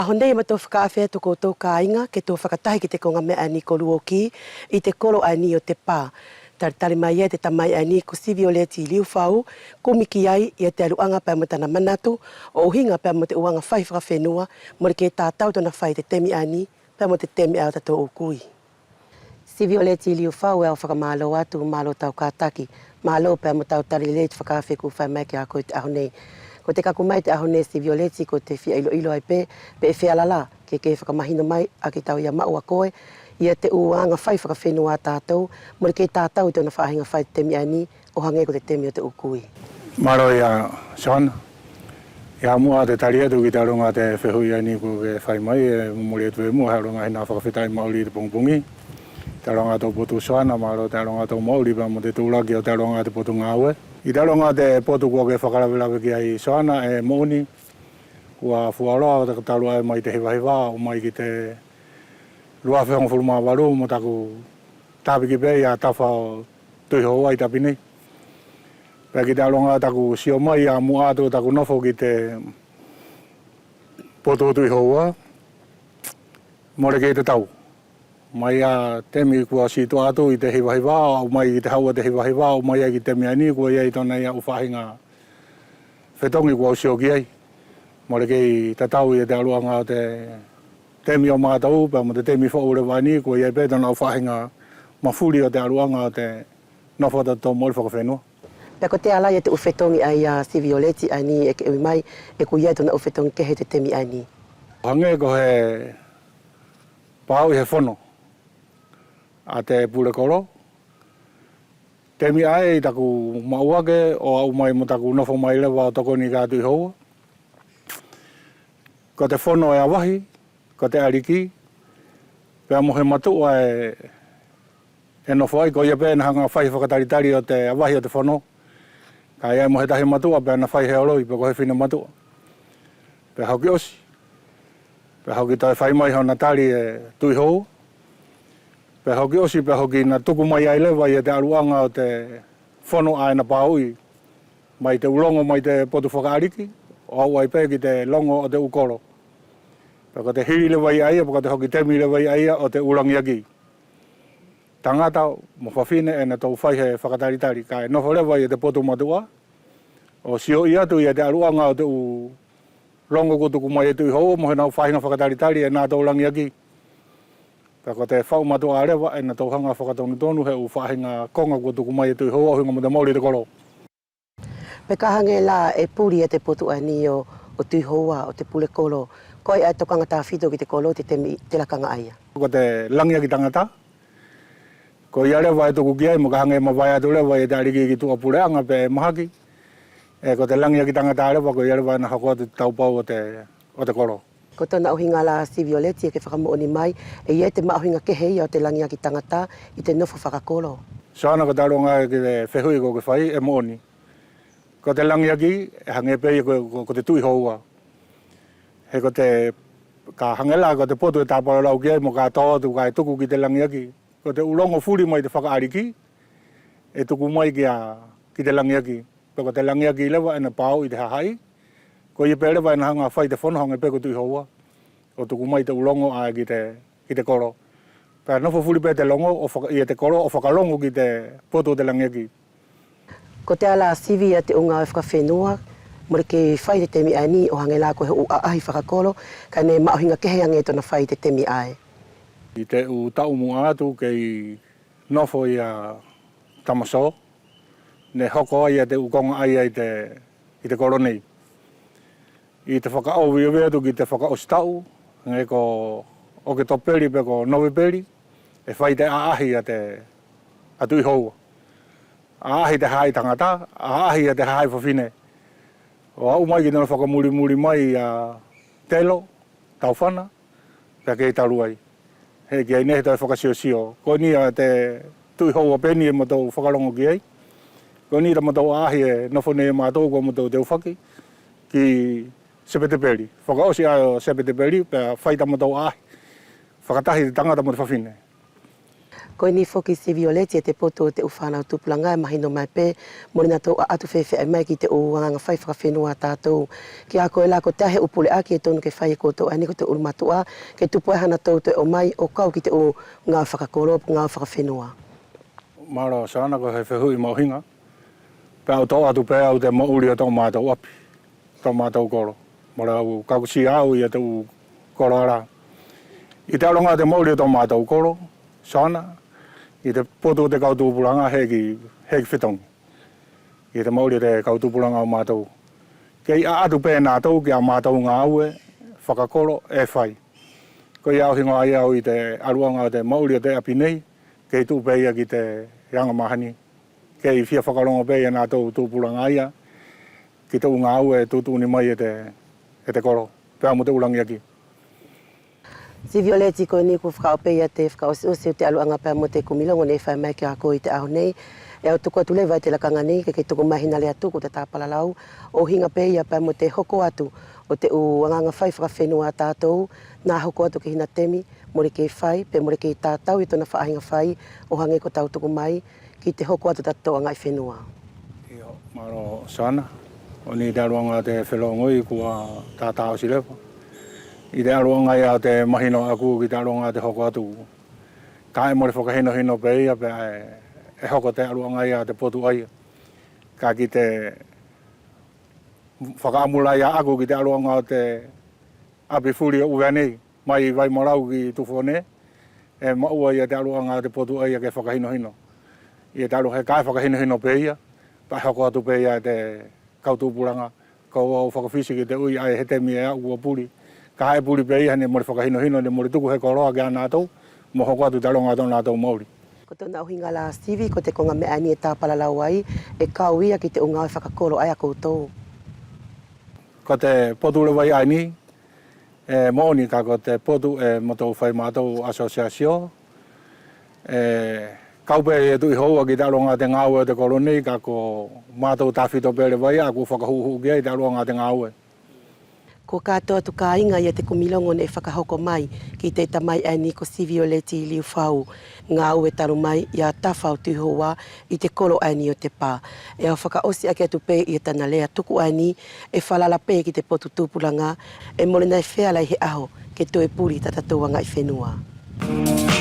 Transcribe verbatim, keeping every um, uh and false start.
ʻAho nei matou fakaafe atu koutou kaiga ke tou fakatahi ki te koga meʻa ʻaeni ko Luoki ʻi te kolo ʻaeni ʻo Tepa. Talitali mai ia te tamai ʻaeni ko Sivioleti Liufau, kumi ki ai ia te aluʻaga pea mo tana manatu ʻo ʻuhiga pea mo te ʻu aga fai fakafenua mole kei tatau tona fai ʻi te temi ʻaeni pea mo te temi ʻae ʻo tatou ʻu kui. Sivioleti Liufau, ʻe au fakamalo atu, malo tau kataki, malo pea mo tau tali lelei te fakaafe kua fai mai kia koe ʻi te ʻaho nei. Ko te kaku mai ʻi te ʻaho nei Sivioleti, ko te fia iloilo ai pe pe ʻe feala la ke ke fakamahino mai ake tau ia maʻu ʻa koe ia te ʻu aga fai fakafenua ʻa tatou mole kei tatau ʻi tona faʻahiga fai ʻi te temi ʻaeni, ʻo hage ko te temi ʻo te ʻu kui. Malo ia Soana. Ia muʻa te tali atu ki te aluʻaga ʻo te fehuʻi ʻaeni kua ke fai mai, ʻe momoli atu pe muʻa he aluʻaga ʻo ʻi hena fakafetaʻi maʻuli ʻi te pogipogi. Te aluʻaga ʻo tou potu Soana, malo te aluʻaga ʻo tou maʻuli pea mo te tulaki ʻo te aluʻaga ʻo te potu gaue. ʻI te aluʻaga ʻo te potu kua ke fakalavelave ki ai Soana, ʻe moʻoni kua fualoa te talu ai mai te hivahiva ʻo aʻu mai ki te lua afe hogofulu ma valu mo taku tapiki pe ia tafa ʻo Tui Houa ʻi tapi nei. Pea ki te aluʻaga ʻo taku sio mai ia muʻa atu ʻo taku nofo ki te potu ʻo Tui Houa, mole kei tatau. Mai ia temi kua situʻa atu ʻi te hivahiva, ʻo aʻu mai ki te haua ʻo te hivahiva, ʻo aʻu mai ia ki te temi ʻaeni kua ʻi ai tona ia ʻu faʻahiga fetogi kua au sio ki ai. Mole kei tatau ia te aluʻaga ʻo te temi ʻo matou pea mo te temi foʻou leva ʻaeni, kua ʻi ai pe tona ʻu faʻahiga mafuli ʻo te aluʻaga ʻo te nofo ʻo tatou maʻuli fakafenua. Pea kotea la ia te ʻu fetogi ʻaia Sivioleti ʻaeni ʻe ke ui mai, ʻe kua ʻi ai tona ʻu fetogi kehe ʻi te temi ʻaeni. Hage ko he pauʻi he fono ʻa te pule kolo. Temi ʻae ʻi taku maʻu ake ʻo aʻu mai mo taku nofo mai leva ʻo tokoni kia Tui Houa, ko te fono ʻe avahi, ko te ʻaliki pea mo he matuʻa ʻe, ʻe nofo ai. Koia pe ʻe ina haga fai fakatalitali ʻo te avahi ʻo te fono, kaʻe ʻi ai mo he tahi matuʻa pea ina fai he oloi pe ko he fine matuʻa. Pea hoki ʻosi, pea hoki toe fai mai hona tali e Tui Houa. Pea hoki ʻosi, pea hoki ina tuku mai ai leva ia te aluʻaga ʻo te fono ʻae ina pauʻi, mai te ʻu logo mai te potu fakaʻaliki ʻo aʻu ai pe ki te logo ʻo te ʻu kolo. Pea ko te hili leva ia ʻaia, pea ko te hoki temi leva ia ʻaia ʻo te ʻu lagiaki, tagata mo fafine, ʻe natou fai he fakatalitali kaʻe nofo leva ia te potu matuʻa ʻo sioʻi atu ia te aluʻaga ʻo te ʻu logo kua tuku mai e Tui Houa mo he ʻu faʻahiga fakatalitali e natou lagiaki. Pea ko te faʻu matuʻa leva ʻe natou haga fakatonutonu he ʻu faʻahiga koga kua tuku mai e Tui Houa ʻo ʻuhiga mo te maʻuli ʻo te kolo. Pea ka hage la ʻe puli ia te potu ʻaeni ʻo, ʻo Tui Houa, ʻo te pule kolo, ko ai ʻae ʻe tokaga tafito ki te kolo ʻi te temi, te lakaga ʻaia? Ko te lagiaki tagata, koia leva ʻe tuku ki ai, mo ka hage ʻe mavae atu leva ia te ʻaliki ki tuʻa puleʻaga pe mahaki. ʻE ko te lagiaki tagata leva, koia leva ʻe ina hoko atu te taupau ʻo te, ʻo te kolo. Ko tona ʻuhiga la Sivioleti ʻe ke fakamoʻoni mai, ʻe ʻi ai te maʻuhiga kehe ia ʻo te lagiaki tagata ʻi te nofo fakakolo? Soana, ko te aluʻaga ki te fehuʻi kua ke fai, ʻe moʻoni. Ko te lagiaki ʻe hage pe ia ko, ko, ko te Tui Houa. He ko te, ka hage la ko te potu ʻe tapalalau ki ai mo ka to atu kaʻe tuku ki te lagiaki, ko te ʻu logo fuli mai te fakaʻaliki ʻe tuku mai kia, ki te lagiaki. Pea ko te lagiaki leva ʻe ina pauʻi te hahaʻi, koia pe leva ʻe ina haga fai te fono hage pe ko Tui Houa ʻo tuku mai te ʻu logo ʻae ki te, ki te kolo. Pea nofo fuli pe te logo ʻo faka-, ia te kolo ʻo fakalogo ki te potu ʻo te lagiaki. Kotea la Sivi ia te ʻu gaue fakafenua mole kei fai ʻi te temi ʻaeni ʻo hage la ko he ʻu ʻaʻahi fakakolo kaʻe neʻe maʻuhiga kehe age tona fai ʻi te temi ʻae? ʻI te ʻu taʻu muʻa atu kei nofo ia Tamaso, neʻe hoko ai ia te ʻu koga ʻaia ʻi te, ʻi te kolo nei. ʻI te fakaʻoviʻovi atu ki te fakaʻosi taʻu, hage ko ʻOketopeli pe ko Novepeli, ʻe fai te ʻaʻahi ia te, a Tui Houa. ʻAʻahi te hahaʻi tagata, ʻaʻahi ia te hahaʻi fafine. ʻO aʻu mai ki tona fakamulimuli mai ia Telo Taufana, pea kei talu ai. Heʻeki ai neʻe he toe fakasiosio. Ko ʻeni ia te Tui Houa pe ʻeni ʻe matou fakalogo ki ai. Ko ʻeni tamatou ʻaʻahi ʻe nofo nei ia matou kua matou teufaki ki Sepetepeli. Fakaʻosi ʻae ʻo Sepetepeli, pea fai tamatou ʻaʻahi fakatahi te tagata mo te fafine. Ko ʻeni foki Sivioleti, e te potu ʻo te ʻu fanau tupulaga ʻe mahino mai pe mole natou ʻaʻatu feafeaʻi mai ki te ʻu agaga fai fakafenua ʻa tatou. Kia koe la, kotea he ʻu puleʻaki ʻe tonu ke fai e koutou ʻaeni ko te ʻulumatuʻa ke tupu ai hanatou toe ʻomai ʻo kau ki te ʻu gaue fakakolo, gaue fakafenua? Malo Sana, ko he fehuʻi maʻuhiga. Pea au toʻo atu pe au te maʻuli ʻo tomatou ʻapi, tomatou kolo. Mole au kaku sia au ia te ʻu kolo ʻaia. ʻI te aluʻaga ʻo te maʻuli ʻo tomatou kolo, Sana, ʻi te potu ʻo te kau tupulaga heʻeki, heʻeki fetogi ʻi te maʻuli ʻo te kau tupulaga ʻo matou. Kei ʻaʻatu pe natou kia matou gaue fakakolo ʻe fai. Koia au higoa ai au ʻi te aluʻaga ʻo te maʻuli ʻo te ʻapi nei, kei tuʻu pe ia ki te aga mahani. Kei fia fakalogo pe ia natou tupulaga ia ki te ʻu gaue ʻe tuʻutuʻuni mai e te, e te kolo pea mo te ʻu lagiaki. Sivioleti, ko ʻeni kua fakaʻosi pe ia te fakaʻosiʻosi ʻo te aluʻaga pea mo te kumi logo neʻe fai mai kia koe ʻi te ʻaho nei. ʻE au tuku atu leva ʻi te lakaga nei ke ke tuku mai hina lea tuku ʻo te tapalalau, ʻo ʻuhiga pe ia pea mo te hoko atu ʻo te ʻu agaga fai fakafenua ʻa tatou, neʻe hoko atu ki hina temi, mole kei fai, pe mole kei tatau ia tona faʻahiga fai, ʻo hage ko tau tuku mai, ki te hoko atu ʻo tatou agaʻifenua. Io, malo Sana. ʻO ʻeni ʻi te aluʻaga ʻo te felogoi kua tata ʻosi leva. ʻI te aluʻaga ia ʻo te mahino ʻaku ki te aluʻaga ʻo te hoko atu, kaʻe mole fakahinohino pe ia pea ʻe, ʻe hoko te aluʻaga ia ʻo te potu ʻaia. Kaʻe ki te fakaʻamu la ia ʻaku ki te aluʻaga ʻo te ʻapi fuli ʻo ʻUvea nei, mai Vaimalau ki Tufone, ʻe maʻua ia te aluʻaga ʻo te potu ʻaia ke fakahinohino. Ia te aluʻaga he kaʻe fakahinohino pe ia, pea ʻe hoko atu pe ia e te kau tupulaga, kaʻe au fakafisi ki te ui ʻae he temi ʻe au kua puli. Kaʻe puli pe ia neʻe mole fakahinohino, neʻe mole tuku he koloa kia natou, mo hoko atu te aluʻaga ʻo tonatou maʻuli. Ko tona ʻuhiga la Sivi, ko te koga meʻa ʻaeni ʻe tapalalau ai, ʻe kau ia ki te ʻu gaue fakakolo ʻae ʻa koutou. Ko te potu leva ʻaeni, ʻe moʻoni kaʻe ko te potu ʻe matou fai matou asosiasio, ʻe kau pe ia Tuʻi Houa ki te aluʻaga ʻo te gaue ʻo te kolo nei, kaʻe ko matou tafito pe leva ia ʻaku fakahuʻuhuʻu ki ai te aluʻaga ʻo te gaue. Kua katoa atu kaiga ia te kumi logo neʻe fakahoko mai ki te tamai ʻaeni ko Sivioleti Liufau, gaue talu mai ia tafa ʻo Tuʻi Houa ʻi te kolo ʻaeni ʻo Tepa. ʻE au fakaʻosi ake atu pe ia tana lea tuku ʻaeni, ʻe falala pe ki te potu tupulaga, ʻe mole feala ʻi he ʻaho ke toe puli tatatou agaʻifenua.